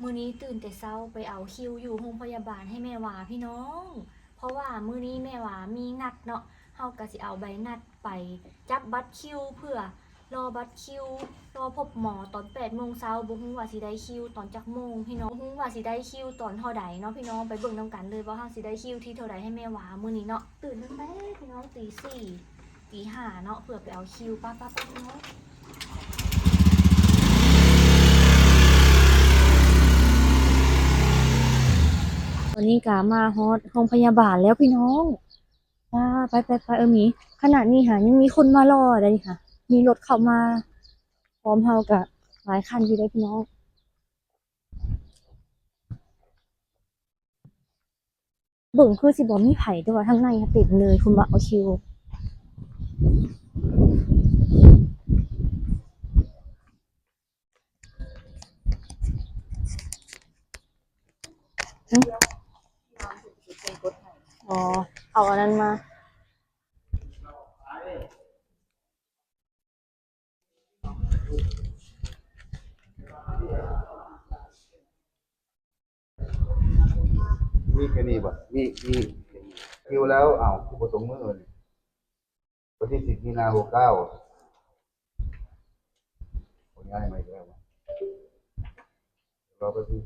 ມື້ນີ້ຕື່ນແຕ່ເຊົ້າໄປເອົາຄິວຢູ່ໂຮງພະຍາບານໃຫ້ແມ່ຫວາພີ່ນ້ອງ ເພາະວ່າມື້ນີ້ແມ່ຫວາມີນັດເນາະ ເຮົາກະຊິເອົາໃບນັດໄປຈັບບັດຄິວ ເພື່ອລໍບັດຄິວ ລໍພົບໝໍຕອນແປດໂມງເຊົ້າ. ບໍ່ຮູ້ວ່າຊິໄດ້ຄິວຕອນຈັກໂມງພີ່ນ້ອງ ບໍ່ຮູ້ວ່າຊິໄດ້ຄິວຕອນເທົ່າໃດເນາະພີ່ນ້ອງ ໄປເບິ່ງນຳກັນເລີຍວ່າເຮົາຊິໄດ້ຄິວທີເທົ່າໃດໃຫ້ແມ່ຫວາມື້ນີ້ເນາະ. ຕື່ນຕັ້ງແຕ່ພີ່ນ້ອງຕີສີ່ ຕີຫ້າເນາະ ເພື່ອໄປເອົາຄິວ. ໄປໆໆ ພີ່ນ້ອງ ຕອນນີ້ກະມາຮອດໂຮງພະຍາບານແລ້ວພີ່ນ້ອງ. ປາ ໄປໆໆ ເອີ ມີ ຂະໜາດນີ້ຫາຍັງມີຄົນມາລໍໄດ້ນີ້ຫາ ມີລົດເຂົ້າມາພ້ອມເຮົາກະຫຼາຍຄັນຢູ່ເດ້ພີ່ນ້ອງ. ເບິ່ງຄືຊິບໍ່ມີໃຜ ແຕ່ວ່າທາງໃນເຕັມເລີຍ ຄຸນວ່າເອົາຄິວ. ອໍ ເອົາອັນນັ້ນມາ. ມີແຄ່ນີ້ບໍ່? ມີ ມີຄິວແລ້ວ. ອ້າວ ຄືບໍ່ຕົງມື້ນີ້? ວັນທີສິບມີນາ ຫົກເກົ້າ ໂອ້ ຍ້າຍມາອີກແລ້ວ. ລໍແປັບໜຶ່ງ.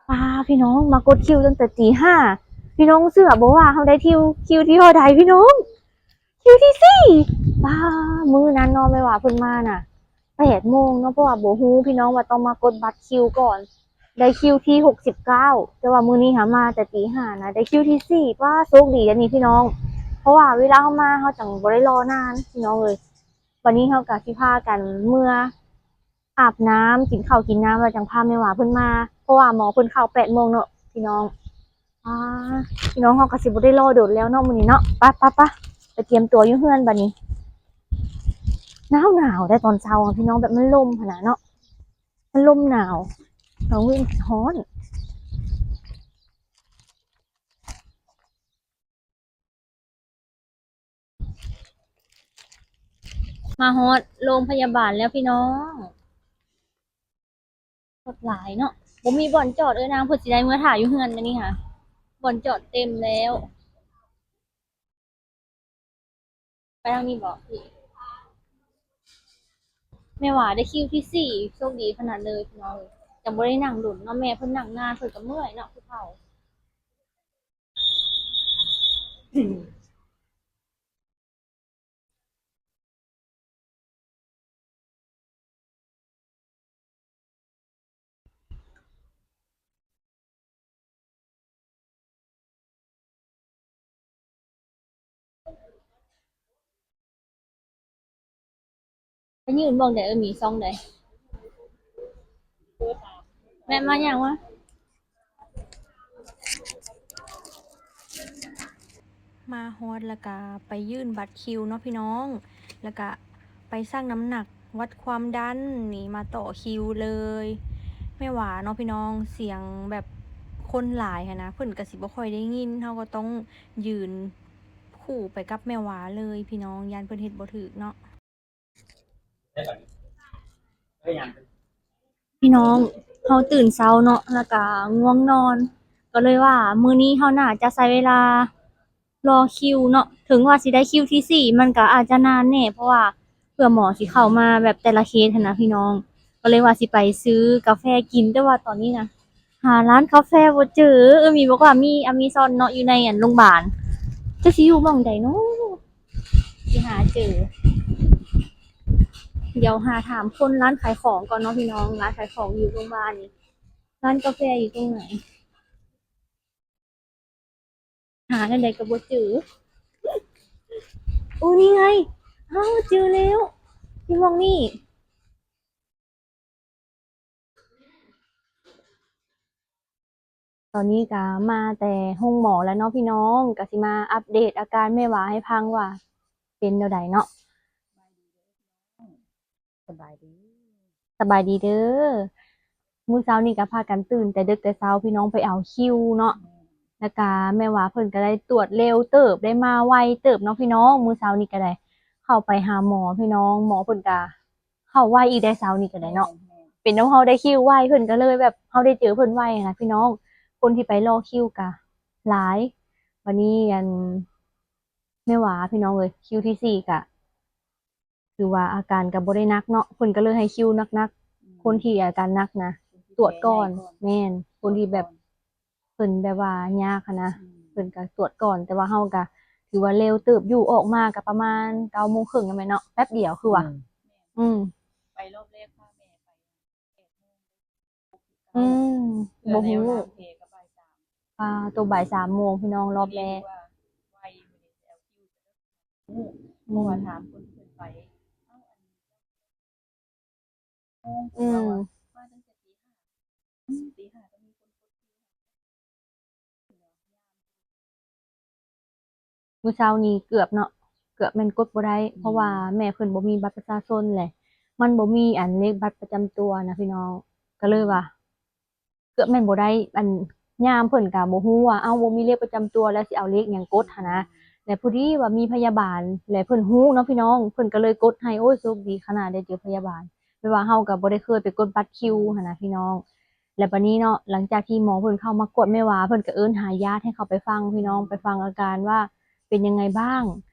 ປາ ພີ່ນ້ອງ ມາກົດຄິວຕັ້ງແຕ່ຕີຫ້າ ພີ່ນ້ອງເຊື່ອບໍ່ວ່າເຮົາໄດ້ຄິວ ຄິວທີເທົ່າໃດພີ່ນ້ອງ? ຄິວທີສີ່. ປາ ມື້ນັ້ນເນາະ ແມ່ຫວາເພິ່ນມານະແປດໂມງເນາະ ເພາະວ່າບໍ່ຮູ້ພີ່ນ້ອງວ່າຕ້ອງມາກົດບັດຄິວກ່ອນ ໄດ້ຄິວທີຫົກສິບເກົ້າ ແຕ່ວ່າມື້ນີ້ຫາມາແຕ່ຕີຫ້ານະ ໄດ້ຄິວທີສີ່. ປາ ໂຊກດີອັນນີ້ພີ່ນ້ອງ ເພາະວ່າເວລາເຮົາມາເຮົາຈັ່ງບໍ່ໄດ້ລໍນານພີ່ນ້ອງເອີຍ. ບັດນີ້ເຮົາກະຊິພາກັນເມືອອາບນ້ຳ ກິນເຂົ້າກິນນ້ຳ ແລ້ວຈັ່ງພາແມ່ຫວາເພິ່ນມາ ເພາະວ່າໝໍເພິ່ນເຂົ້າແປດໂມງເນາະພີ່ນ້ອງ. ອາ ພີ່ນ້ອງ ເຮົາກະຊິບໍ່ໄດ້ລໍດົນແລ້ວເນາະມື້ນີ້ເນາະ. ປະ ປະ ປະ ໄປຕຽມຕົວຢູ່ເຮືອນບັດນີ້. ໜາວໆ ໄດ໋ຕອນເຊົ້າອະພີ່ນ້ອງ ແບບມັນລົມຫັ້ນນະເນາະ ມັນລົມໜາວ ນ້ອງວິນຮ້ອນ. ມາຮອດໂຮງພະຍາບານແລ້ວພີ່ນ້ອງ ລົດຫຼາຍເນາະ ບໍ່ມີບ່ອນຈອດເອີຍນາງ ເພິ່ນຊິໄດ້ເມືອຖ້າຢູ່ເຮືອນແລ້ວນີ້ຫາ ບ່ອນຈອດເຕັມແລ້ວ. ໄປທາງນີ້ບໍ? ແມ່ຫວາໄດ້ຄິວທີສີ່ ໂຊກດີຂະໜາດເລີຍພີ່ນ້ອງ ຈັ່ງບໍ່ໄດ້ນັ່ງດົນເນາະ ແມ່ເພິ່ນນັ່ງນານເພິ່ນກະເມື່ອຍເນາະ ຜູ້ເຖົ້າ. ໄປຍື່ນໝ່ອງໃດ? ເອີ ມີຊ່ອງໃດ? ແມ່ນມາຫຍັງວະ? ມາຮອດແລ້ວກະໄປຍື່ນບັດຄິວເນາະພີ່ນ້ອງ ແລ້ວກະໄປຊັ່ງນ້ຳໜັກ ວັດຄວາມດັນນີ້ ມາຕໍ່ຄິວເລີຍ. ແມ່ຫວາເນາະພີ່ນ້ອງ ສຽງແບບຄົນຫຼາຍຫັ້ນນະ ເພິ່ນກະຊິບໍ່ຄ່ອຍໄດ້ຍິນ ເຮົາກະຕ້ອງຢືນຄູ່ໄປກັບແມ່ຫວາເລີຍພີ່ນ້ອງ ຢ້ານເພິ່ນເຮັດບໍ່ຖືກເນາະ. ພີ່ນ້ອງ ເຮົາຕື່ນເຊົ້າເນາະ ແລ້ວກະງ່ວງນອນ ກະເລີຍວ່າມື້ນີ້ເຮົາໜ້າຈະໃຊ້ເວລາລໍຄິວເນາະ ເຖິງວ່າຊິໄດ້ຄິວທີສີ່ ມັນກະອາດຈະນານແດ່ ເພາະວ່າເພື່ອໝໍຊິເຂົ້າມາແບບແຕ່ລະເຄສຫັ້ນນະພີ່ນ້ອງ ກະເລີຍວ່າຊິໄປຊື້ກາແຟກິນ ແຕ່ວ່າຕອນນີ້ນະ ຫາຮ້ານກາແຟບໍ່ເຈີ. ເອີ ມີບອກວ່າມີອາເມຊອນເນາະ ຢູ່ໃນອັນໂຮງບານ ຈັກຊິຢູ່ໝ່ອງໃດເນາະ ຊິຫາເຈີ. ດຽວຫາຖາມຄົນຮ້ານຂາຍຂອງກ່ອນເນາະພີ່ນ້ອງ ຮ້ານຂາຍຂອງຢູ່ໂຮງບານນີ້ ຮ້ານກາແຟຢູ່ຕົງໃດ? ຫາແນວໃດກະບໍ່ເຈີ. ໂອ້ ນີ້ໄງ ອ້າວ ເຈີແລ້ວ ຢູ່ໝ່ອງນີ້. ຕອນນີ້ກະມາແຕ່ໂຮງໝໍແລ້ວເນາະພີ່ນ້ອງ ກະຊິມາອັບເດດອາການແມ່ຫວາໃຫ້ຟັງວ່າເປັນແນວໃດເນາະ. ສະບາຍດີ ສະບາຍດີເດີ. ມື້ເຊົ້ານີ້ກະພາກັນຕື່ນແຕ່ເດິກແຕ່ເຊົ້າພີ່ນ້ອງ ໄປເອົາຄິວເນາະ ແລ້ວກະແມ່ຫວາເພິ່ນກະໄດ້ຕວດເລັວເຕີບ ໄດ້ມາໄວເຕີບເນາະພີ່ນ້ອງ. ມື້ເຊົ້ານີ້ກະໄດ້ເ ຂົ້າໄປຫາໝໍພີ່ນ້ອງ ໝໍເພິ່ນກະເຂົ້າໄວອີກໄດ໋ ເຊົ້ານີ້ກະໄດ້ເນາະ ແມ່ນໆ ເປັນນຳເຮົາໄດ້ຄິວໄວ ເພິ່ນກະເລີຍແບບເຮົາໄດ້ເຈີເພິ່ນໄວຫັ້ນນະພີ່ນ້ອງ ຄົນທີ່ໄປລໍຄິວກະຫຼາຍ ບາດນີ້ອັນ ແມ່ຫວາພີ່ນ້ອງເອີຍ ຄິວທີສີ່ກະ ຖືວ່າອາການກະບໍ່ໄດ້ໜັກເນາະ ເພິ່ນກະເລີຍໃຫ້ຄິວໜັກໆ ອືມ ຄົນທີ່ອາການໜັກນະ ຄົນທີ່ ຕວດກ່ອນ ແມ່ນ ຄົນທີ່ແບບ ຕວດກ່ອນ ເພິ່ນແບບວ່າຍາກຫັ້ນນະ ອືມ ເພິ່ນກະຕວດກ່ອນ ແຕ່ວ່າເຮົາກະຖືວ່າເລັວເຕີບຢູ່ ອອກມາກະປະມານເກົ້າໂມງເຄິ່ງນັ້ນແຫຼະເນາະ ແປັບດຽວຄືວ່າ ອືມ ອືມ ໄປລອບແລກພາແມ່ໄປແປດໂມງ ອືມ ເທື່ອ ບໍ່ຮູ້ ແລ້ວນ້ຳແພກະບ່າຍສາມ ອ່າ ໂຕບ່າຍສາມໂມງພີ່ນ້ອງ ລອບແລກ ເພາະວ່າຖາມຄົນເພິ່ນໄປ ເອົ້າ ອັນ ໂມງ ອືມ ມາຕັ້ງແຕ່ຕີຫ້າ ອືມ ຕີຫ້າກະມີຄົນກົດຄິວ ມື້ເຊົ້ານີ້ເກືອບເນາະ ເກືອບແມ່ນກົດບໍ່ໄດ້ ອືມ ເພາະວ່າແມ່ເພິ່ນບໍ່ມີບັດປະຊາຊົນ ແລະ ມັນບໍ່ມີອັນເລກບັດປະຈຳຕົວນະພີ່ນ້ອງ ກະເລີຍວ່າ ເກືອບແມ່ນບໍ່ໄດ້ ອັນຍາມເພິ່ນກະບໍ່ຮູ້ວ່າ ເອົ້າ ບໍ່ມີເລກປະຈຳຕົວ ແລ້ວຊິເອົາເລກຫຍັງກົດຫັ້ນນະ ແລະ ພໍດີວ່າມີພະຍາບານ ແລະ ເພິ່ນຮູ້ເນາະພີ່ນ້ອງ ເພິ່ນກະເລີຍກົດໃຫ້ ໂອ້ຍ ໂຊກດີຂະໜາດໄດ້ເຈີພະຍາບານ ແບບວ່າເຮົາກະບໍ່ໄດ້ເຄີຍໄປກົດບັດຄິວຫັ້ນນະພີ່ນ້ອງ ແລະ ບາດນີ້ເນາະ ຫຼັງຈາກທີ່ໝໍເພິ່ນເຂົ້າມາກວດແມ່ຫວາ ເພິ່ນກະເອີ້ນຫາຍາດໃຫ້ເຂົ້າໄປຟັງພີ່ນ້ອງ ອືມ ໄປຟັງອາການວ່າເປັນຍັງໄງບ້າງ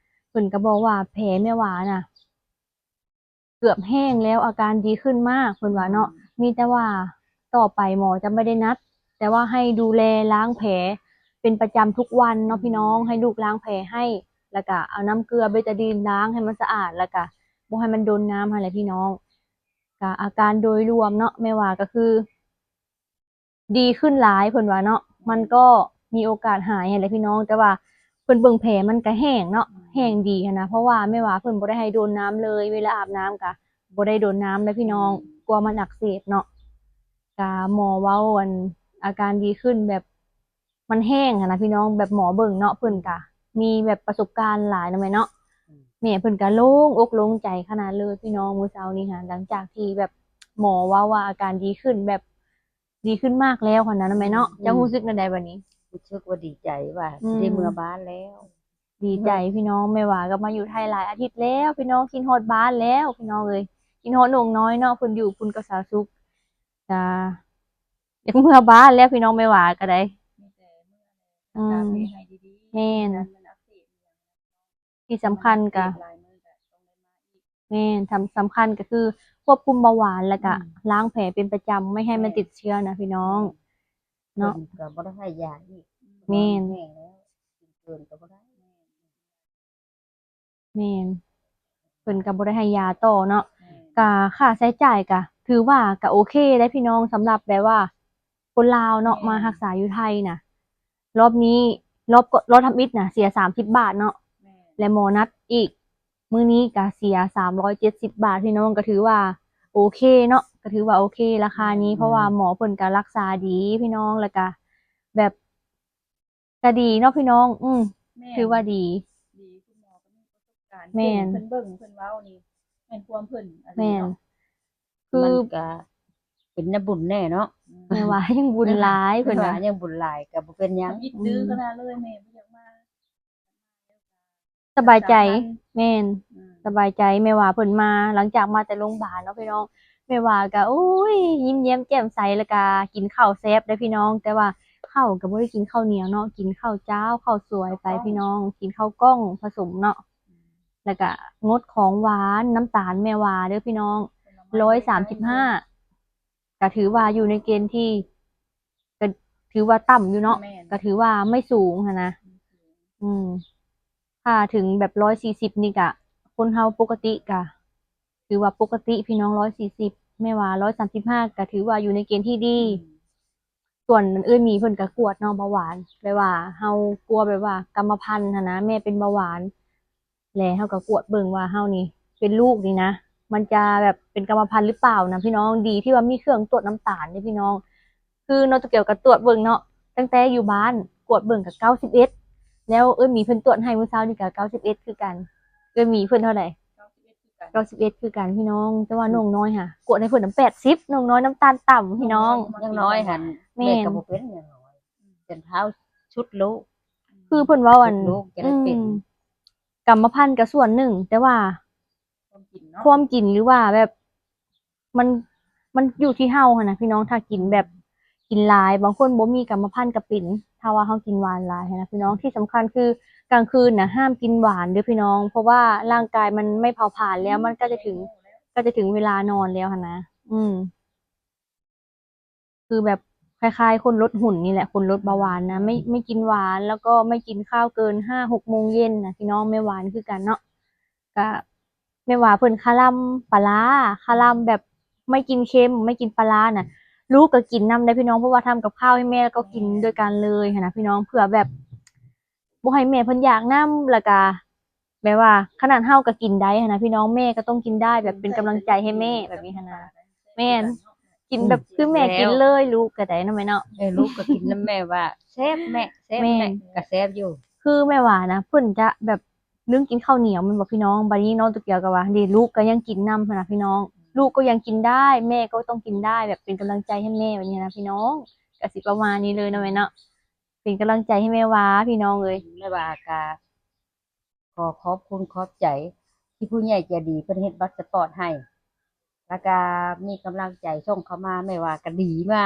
ເພິ່ນກະບອກວ່າແຜແມ່ຫວານະ ເກືອບແຫ້ງແລ້ວ ອາການດີຂຶ້ນມາກ ເພິ່ນວ່າເນາະ ອືມ ມີແຕ່ວ່າຕໍ່ໄປໝໍຈະບໍ່ໄດ້ນັດ ແຕ່ວ່າໃຫ້ດູແລລ້າງແຜເປັນປະຈຳທຸກວັນເນາະ ອືມ ພີ່ນ້ອງ ໃຫ້ລູກລ້າງແຜໃຫ້ ແລ້ວກະເອົານ້ຳເກືອເບຕາດີນລ້າງໃຫ້ມັນສະອາດ ແລ້ວກະບໍ່ໃຫ້ມັນດົນນ້ຳຫັ້ນແຫຼະພີ່ນ້ອງ ກະອາການໂດຍລວມເນາະ ແມ່ຫວາກະຄື ດີຂຶ້ນຫຼາຍເພິ່ນວ່າເນາະ ມັນກໍມີໂອກາດຫາຍຫັ້ນແຫຼະພີ່ນ້ອງ ແຕ່ວ່າເພິ່ນເບິ່ງແຜມັນກະແຫ້ງເນາະ ແຫ້ງດີຫັ້ນນະ ເພາະວ່າແມ່ຫວາເພິ່ນບໍ່ໄດ້ໃຫ້ດົນນ້ຳເລີຍ ເວລາອາບນ້ຳກະບໍ່ໄດ້ດົນນ້ຳເລີຍພີ່ນ້ອງ ກລັວມັນອັກເສບເນາະ ກະໝໍເວົ້າອັນ ອາການດີຂຶ້ນແບບ ມັນແຫ້ງຫັ້ນນະພີ່ນ້ອງ ແບບໝໍເບິ່ງເນາະ ເພິ່ນກະມີແບບປະສົບການຫຼາຍນະແມ່ເນາະ ອືມ ແມ່ເພິ່ນກະໂລ່ງອົກໂລ່ງໃຈຂະໜາດເລີຍພີ່ນ້ອງ ມື້ເຊົ້ານີ້ຫັ້ນ ຫຼັງຈາກທີ່ແບບໝໍເວົ້າວ່າອາການດີຂຶ້ນ ແບບດີຂຶ້ນມາກແລ້ວຫັ້ນນະ ນະແມ່ເນາະ ອືມ ເຈົ້າຮູ້ສຶກແນວໃດບາດນີ້? ຮູ້ສຶກວ່າດີໃຈວ່າ ອືມ ຊິໄດ້ເມືອບ້ານແລ້ວ ດີໃຈພີ່ນ້ອງ ແມ່ຫວາກະມາຢູ່ໄທຫຼາຍອາທິດແລ້ວພີ່ນ້ອງ ຄິດຮອດບ້ານແລ້ວພີ່ນ້ອງເອີຍ ຄິດຮອດນ້ອງນ້ອຍເນາະ ເພິ່ນຢູ່ພຸ້ນກັບສາວສຸກ ກະຢາກເມືອບ້ານແລ້ວພີ່ນ້ອງ ແມ່ຫວາກະໄດ້ ມີແຕ່ເມືອ ອືມ ອາການເຮັດໃຫ້ດີໆ ແມ່ນ ມັນອັກເສບ ທີ່ສຳຄັນກະ ມັນອັກເສບຫຼາຍມື້ກະຕ້ອງໄດ້ມາອີກ ແມ່ນ ສຳ ສຳຄັນກະຄືຄວບຄຸມເບົາຫວານ ແລ້ວກະ ອືມ ລ້າງແຜເປັນປະຈຳ ບໍ່ໃຫ້ມັນ ແມ່ນ ຕິດເຊື້ອນະພີ່ນ້ອງ ແມ່ນ ເນາະ ເພິ່ນກະບໍ່ໄດ້ໃຫ້ຢາອີກ ແມ່ນ ແຫ້ງແລ້ວ ກິນເກີນກະບໍ່ໄດ້ ແມ່ນ ເພິ່ນກະບໍ່ໄດ້ໃຫ້ຢາຕໍ່ເນາະ ແມ່ນ ກະຄ່າໃຊ້ຈ່າຍກະຖືວ່າກະໂອເຄໄດ໋ພີ່ນ້ອງ ສຳລັບແບບວ່າຄົນລາວເນາະ ແມ່ນ ມາຮັກສາຢູ່ໄທນະ ລອບນີ້ ລອບ ລອບທຳອິດນະ ເສຍສາມສິບບາດເນາະ ແມ່ນ ແລະ ໝໍນັດອີກ ມື້ນີ້ກະເສຍສາມຮ້ອຍເຈັດສິບບາດ ພີ່ນ້ອງ ກະຖືວ່າໂອເຄເນາະ ກະຖືວ່າໂອເຄ ລາຄານີ້ ແມ່ນ ເພາະວ່າໝໍເພິ່ນກະລັກສາດີພີ່ນ້ອງ ແລ້ວກະແບບ ກະດີເນາະພີ່ນ້ອງ ອືມ ແມ່ນ ຖືວ່າດີ ດີ ຄຸນໝໍກະມີປະສົບການ ແມ່ນ ເກັ່ງ ເພິ່ນເບິ່ງ ເພິ່ນເວົ້ານີ້ ແມ່ນຄວາມເພິ່ນ ແມ່ນ ເນາະ ຄື ມັນກະເປັນນະບຸນແນ່ເນາະ ອືມ ແມ່ວ່າຍັງບຸນຫຼາຍ ເພິ່ນວ່າ ຍັງບຸນຫຼາຍກະບໍ່ເປັນຫຍັງ ທຳອິດດື້ ອືມ ຂະໜາດເລີຍ ແມ່ບໍ່ຢາກມາ ສະບາຍໃຈ ແມ່ນ ອືມ ສະບາຍໃຈ ແມ່ວ່າເພິ່ນມາ ຫຼັງຈາກມາແຕ່ໂລງບານເນາະພີ່ນ້ອງ ແມ່ວ່າກະ ໂອ້ຍ ຍິ້ມແຍ້ມແຈ່ມໃສ ແລ້ວກະກິນເຂົ້າແຊບເດ້ພີ່ນ້ອງ ແຕ່ວ່າເຂົ້າກະບໍ່ໄດ້ກິນເຂົ້າໜຽວເນາະ ກິນເຂົ້າຈ້າວ ເຂົ້າສວຍໄປພີ່ນ້ອງ ກິນເຂົ້າກ້ອງຜະສົມເນາະ ແລ້ວກະງົດຂອງຫວານ ນ້ຳຕານ ແມ່ວ່າເດີພີ່ນ້ອງ ຮ້ອຍສາມສິບຫ້າ ກະຖືວ່າຢູ່ໃນເກນທີ່ ກະຖືວ່າຕ່ຳຢູ່ເນາະ ແມ່ນ ກະຖືວ່າໄມ່ສູງຫັ້ນນະ ອືມ ຖ້າເຖິງແບບຮ້ອຍສີ່ສິບນີ້ກະ ຄົນເຮົາປົກກະຕິກະ ຖືວ່າປົກກະຕິພີ່ນ້ອງ ຮ້ອຍສີ່ສິບ ແມ່ວ່າຮ້ອຍສາມສິບຫ້າ ກະຖືວ່າຢູ່ໃນເກນທີ່ດີ ອືມ ສ່ວນເອື້ອຍໝີເພິ່ນກະກວດເນາະ ເບົາຫວານ ແບບວ່າເຮົາກົວແບບວ່າກຳມະພັນຫັ້ນນະ ແມ່ເປັນເບົາຫວານ ແລະ ເຮົາກະກວດເບິ່ງວ່າເຮົານີ້ເປັນລູກນີ້ນະ ມັນຈະແບບເປັນກຳມະພັນຫຼືເປົ່ານະພີ່ນ້ອງ ດີທີ່ວ່າມີເຄື່ອງຕວດນ້ຳຕານເດ້ພີ່ນ້ອງ ຄືນ້ອງໂຕກຽວກະຕວດເບິ່ງເນາະ ຕັ້ງແຕ່ຢູ່ບ້ານກວດເບິ່ງກະເກົ້າສິບເອັດ ແລ້ວເອື້ອຍໝີເພິ່ນຕວດໃຫ້ມື້ເຊົ້ານີ້ກະເກົ້າສິບເອັດຄືກັນ ເອື້ອຍໝີເພິ່ນເທົ່າໃດ? ເກົ້າສິບເອັດຄືກັນ ເກົ້າສິບເອັດຄືກັນພີ່ນ້ອງ ແຕ່ວ່າ ອືມ ນ້ອງນ້ອຍຫາ ກວດໃຫ້ເພິ່ນນຳແປດສິບ ນ້ອງນ້ອຍນ້ຳຕານຕ່ຳພີ່ນ້ອງ ຍັງນ້ອຍຫັ້ນ ແມ່ນ ແມ່ກະບໍ່ເປັນຫຍັງນ້ອຍ ຈົນທ້າວສຸດໂລກ ຄືເພິ່ນເວົ້າອັນ ສຸດໂລກຈະໄດ້ເປັນ ອືມ ກຳມະພັນກະສ່ວນໜຶ່ງ ແຕ່ວ່າ ຄວາມກິນ ຫຼືວ່າແບບ ມັນ ມັນຢູ່ທີ່ເຮົາຫັ້ນນະພີ່ນ້ອງ. ຖ້າກິນແບບ ກິນຫຼາຍ ບາງຄົນບໍ່ມີກຳມະພັນກໍເປັນ ຖ້າວ່າເຮົາກິນຫວານຫຼາຍຫັ້ນນະພີ່ນ້ອງ. ທີ່ສຳຄັນຄືກາງຄືນນະ ຫ້າມກິນຫວານເດີ້ພີ່ນ້ອງ ເພາະວ່າຮ່າງກາຍມັນໄມ່ເຜົາຜານແລ້ວ ມັນໃກ້ຈະເຖິງ ໃກ້ຈະເຖິງເວລານອນແລ້ວຫັ້ນນະ. ອືມ ຄືແບບຄ້າຍໆຄົນລົດຫຸ່ນນີ້ແຫຼະ ຄົນລົດເບົາຫວານນະ ໄມ່ ໄມ່ກິນຫວານ ແລ້ວກໍໄມ່ກິນຄາວເກີນຫ້າຫົກໂມງເຢັນນະພີ່ນ້ອງ. ແມ່ຫວານຄືກັນເນາະ ກະແມ່ຫວາເພິ່ນຄະລຳປາຫຼ້າ ຄະລຳແບບໄມ່ກິນເຄັມ ໄມ່ກິນປາຫຼ້ານະ ລູກກໍກິນນຳໄດ໋ພີ່ນ້ອງ ເພາະວ່າທຳກັບຂ້າວໃຫ້ແມ່ ແລ້ວກໍກິນດ້ວຍກັນເລີຍຫັ້ນນະພີ່ນ້ອງ ເພື່ອແບບ ບໍ່ໃຫ້ແມ່ເພິ່ນຢາກນຳ ແລ້ວກະແບບວ່າຂະໜາດເຮົາກໍກິນໄດ້ຫັ້ນນະພີ່ນ້ອງ ແມ່ກໍຕ້ອງກິນໄດ້ ແບບເປັນກຳລັງໃຈໃຫ້ແມ່ແບບນີ້ຫັ້ນນະ. ແມ່ນ ກິນແບບ ອືມ ຄືແມ່ກິນເລີຍ ລູກກໍໄດ້ເນາະແມ່ເນາະ. ເອີ ລູກກໍກິນນຳແມ່ວ່າ ແຊບແມ່ ແຊບແມ່ ແມ່ນ ກໍແຊບຢູ່. ຄືແມ່ຫວານນະ ເພິ່ນຈະແບບລືມກິນເຂົ້າໜຽວແມ່ນບໍ່ພີ່ນ້ອງ ບາດນີ້ນ້ອງໂຕກຽວກໍວ່າ ເດ ລູກກໍຍັງກິນນຳຫັ້ນນະພີ່ນ້ອງ ລູກກໍຍັງກິນໄດ້ ແມ່ກໍຕ້ອງກິນໄດ້ ແບບເປັນກຳລັງໃຈໃຫ້ແມ່ແບບນີ້ນະພີ່ນ້ອງ. ກໍຊິປະມານນີ້ເລີຍເນາະແມ່ເນາະ ເປັນກຳລັງໃຈໃຫ້ແມ່ຫວາພີ່ນ້ອງເອີຍ. ແມ່ຫວາກໍຂໍຂອບຄຸນຂອບໃຈທີ່ຜູ້ໃຫຍ່ໃຈດີເພິ່ນເຮັດບັດສະປອດໃຫ້ ແລ້ວກໍມີກຳລັງໃຈສົ່ງເຂົ້າມາ ແມ່ຫວາກໍດີມາ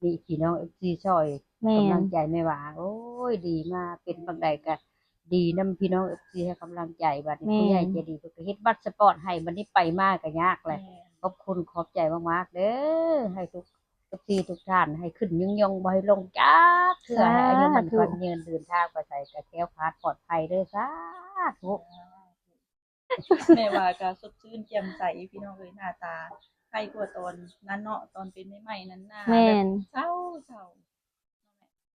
ມີພີ່ນ້ອງເອັຟຊີຊ່ອຍ ແມ່ນ ກຳລັງໃຈແມ່ຫວາ ໂອ້ຍ ດີມາ ເປັນປານໃດກໍດີນຳພີ່ນ້ອງເອັຟຊີໃຫ້ກຳລັງໃຈ. ບັດນີ້ ແມ່ນ ຜູ້ໃຫຍ່ໃຈດີເພິ່ນກໍເຮັດບັດສະປອດໃຫ້ ບັດນີ້ໄປມາກໍຍາກແຫຼະ. ແມ່ນ ຂອບຄຸນຂອບໃຈມາກໆເດີ້ ໃຫ້ທຸກ ເອັຟຊີທຸກທ່ານ ໃຫ້ຂຶ້ນຍືນຍົງ ບໍ່ໃຫ້ລົງຈັກເທື່ອ ສາທຸ ໃຫ້ອາຍຸໝັ້ນຂວັນຍືນ ເດີນທາງໄປໃສກໍແຄ້ວຄາດປອດໄພເດີ້ ສາທຸ. ແມ່ຫວາກໍສົດຊື່ນແຈ່ມໃສພີ່ນ້ອງເອີຍ ໜ້າຕາໃສກວ່າຕອນນັ້ນເນາະ ຕອນເປັນໃໝ່ໆນັ້ນໜ້າ ແມ່ນ ແບບເສົ້າ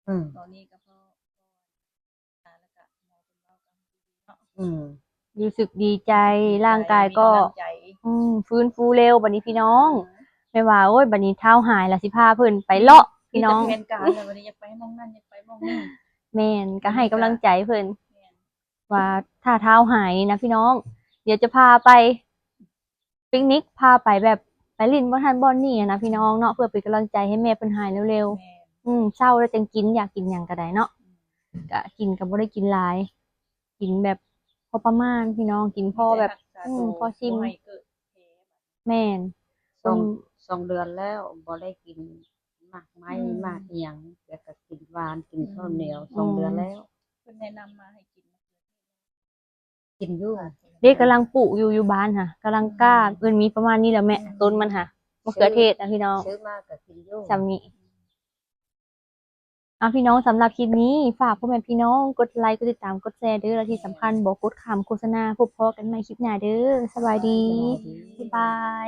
ໆ. ອືມ ຕອນນີ້ກໍພໍ ອືມ ຮູ້ສຶກດີໃຈ ຮ່າງກາຍກໍ ອືມ ຟື້ນຟູເລັວບັດນີ້ພີ່ນ້ອງ. ແມ່ຫວາ ໂອ້ຍ ບັດນີ້ທ້າວຫາຍລະ ຊິພາເພິ່ນໄປເລາະພີ່ນ້ອງ ມີແຕ່ແຜນການແລ້ວ ບັດນີ້ຢາກໄປໝ່ອງນັ້ນ ຢາກໄປໝ່ອງນີ້. ແມ່ນ ກໍໃຫ້ກຳລັງໃຈເພິ່ນ ແມ່ນ ວ່າຖ້າທ້າວຫາຍນີ້ນະພີ່ນ້ອງ ດຽວຈະພາໄປ ປິກນິກ ພາໄປແບບໄປຫຼິ້ນບ່ອນຫັ້ນບ່ອນນີ້ນະພີ່ນ້ອງເນາະ ເພື່ອເປັນກຳລັງໃຈໃຫ້ແມ່ເພິ່ນຫາຍເລັວໆ. ແມ່ນ ອືມ ເຊົ້າແລ້ວຈັ່ງກິນ ຢາກກິນຫຍັງກໍໄດ້ເນາະ ກະກິນກໍບໍ່ໄດ້ກິນຫຼາຍ ກິນແບບພໍປະມານພີ່ນ້ອງ ກິນພໍແບບ ອືມ ພໍຊິມ. ແມ່ນ ສອງ ສອງເດືອນແລ້ວບໍ່ໄດ້ກິນໝາກໄມ້ ອືມ ໝາກອີ່ຫຍັງ ແລ້ວກໍກິນຫວານ ກິນເຂົ້າໜຽວ ອືມ ສອງເດືອນແລ້ວ. ເພິ່ນແນະນຳມາໃຫ້ກິນ ກິນຢູ່ ເດ້ ກຳລັງປູກຢູ່ ຢູ່ບ້ານຫະ ກຳລັງກ້າ ອືມ ເອີ້ນມີປະມານນີ້ແຫຼະແມ່ ອືມ ຕົ້ນມັນຫະ ມະເຂືອເທດນະພີ່ນ້ອງ ຊື້ມາກໍກິນຢູ່ ຊ່ຳນີ້. ເອົາ ພີ່ນ້ອງ ສຳລັບຄລິບນີ້ ຝາກພໍ່ແມ່ພີ່ນ້ອງກົດໄລ ກົດຕິດຕາມ ກົດແຊເດີ້ ແລະທີ່ສຳຄັນບໍ່ກົດຂ້າມໂຄສະນາ. ພົບພໍ້ກັນໃໝ່ຄລິບໜ້າເດີ້ ສະບາຍດີ ສະບາຍດີ ບາຍບາຍ.